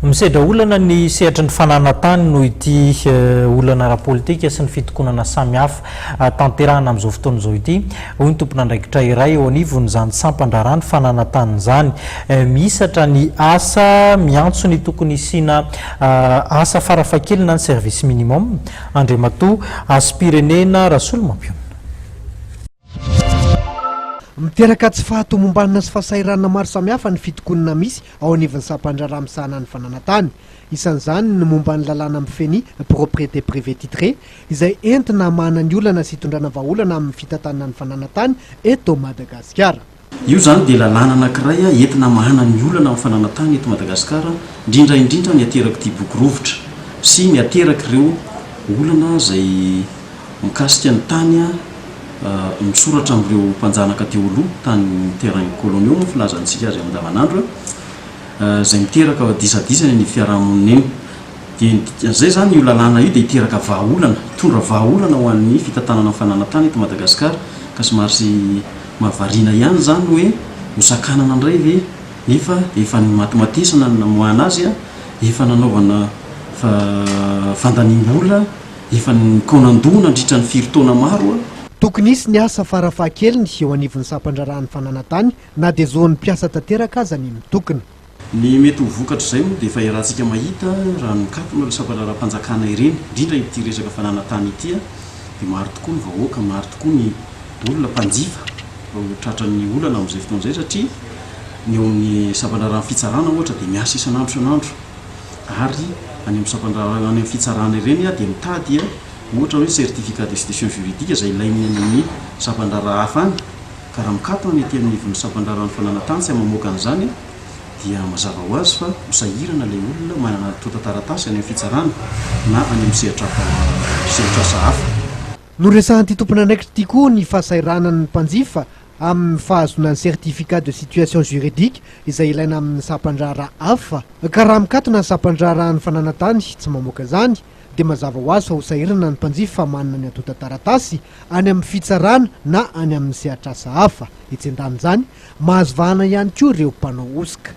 Misedra olana ny sehatry ny fananan-tany noho ity olana ara-politika sy ny fitokonana samihafa tanterahana amin'izao fotoana izao ity, hoy ny tompon'andraikitra iray eo anivon'izany sampan-draharaha ny fananan-tany izany. Mihisatra ny asa miantso ny tokony hisiana asa farafahakeliny na ny service minimum, Andriamatoa Hasimpirenena Rasolomampionona. Miteraka tsy fahatomombanana sy fahasahiranana maro samihafa ny fitokonana misy ao anivon'ny sampan-draharaha misahana ny fananantany. Isan'izany ny momba ny lalàna mifehy ny propriété privée titrée, izay entina hamahana ny olana sy hitondrana vahaolana amin'ny fitantanana ny fananantany eto Madagasikara. Io izany dia lalàna anankiray entina hamahana ny olana amin'ny fananantany eto Madagasikara, indrindra indrindra ny aterak'ity boky rovitra sy ny aterak'ireo olana izay Mikasika ny tany misoratra amin'ireo mpanjanaka teo aloha, tany terrain coloniaux moa filazantsika azy andavanandro, izay miteraka disadisa eny anivon'ny fiarahamonina eny. Dia ny dikan'izay izany io lalàna io dia hiteraka vahaolana, hitondra vahaolana ho an'ny fitantanana ny fananantany eto Madagasikara, ka somary mahavariana ihany izany hoe hosakanana indray ve nefa efa nimatimatesana ny namoahana azy, efa nanaovana fandaniam-bola. Efa nikaonan-doha nandritra ny firy taona maro a. Tokony hisy ny asa farafahakeliny eo anivon'ny sampan-draharahan'ny fananantany na dia zon'ny mpiasa tanteraka aza ny mitokona. Ny mety ho vokatr'izay moa dia efa iarahantsika mahita raha ny mikatona ireo sampan-draharaham-panjakana ireny, indrindra ity resaka fananantany ity dia maro tokoa ny vahoaka, maro tokoa ny olona mpanjifa ho tratran'ny olana amin'izay fotoana izay satria ny eo amin'ny sampan-draharahan'ny fitsarana ohatra dia miasa isan'andro isan'andro. ary any amin'ny sampandraharaha any amin'ny fitsarana ireny dia mitady ohatra hoe certificat de situation juridique izay ilain'ny any amin'ny sampandraharaha hafa any ka raha mikatona ny aty anivon'ny sampandraharahan'ny fananantany tsy mamoaka an'izany dia mazava ho azy fa ho sahirana ilay olona manana antontan-taratasy any amin'ny fitsarana na any amin'ny sehatra sehatr'asa hafa. Noresahan'ity tompon'andraikitra ity koa ny fahasahiranan'ny mpanjifa amin'ny fahazoana ny certificat de situation juridique izay ilaina amin'ny sampan-draharaha hafa, ka raha mikatona ny sampan-draharahan'ny fananantany tsy mamoaka izany dia mazava ho azy fa ho sahirana ny mpanjifa manana ny antontan-taratasy any amin'ny fitsarana na any amin'ny sehatr'asa hafa. Etsy an-danin'izany, mahazo vahana ihany koa ireo mpanao hosoka.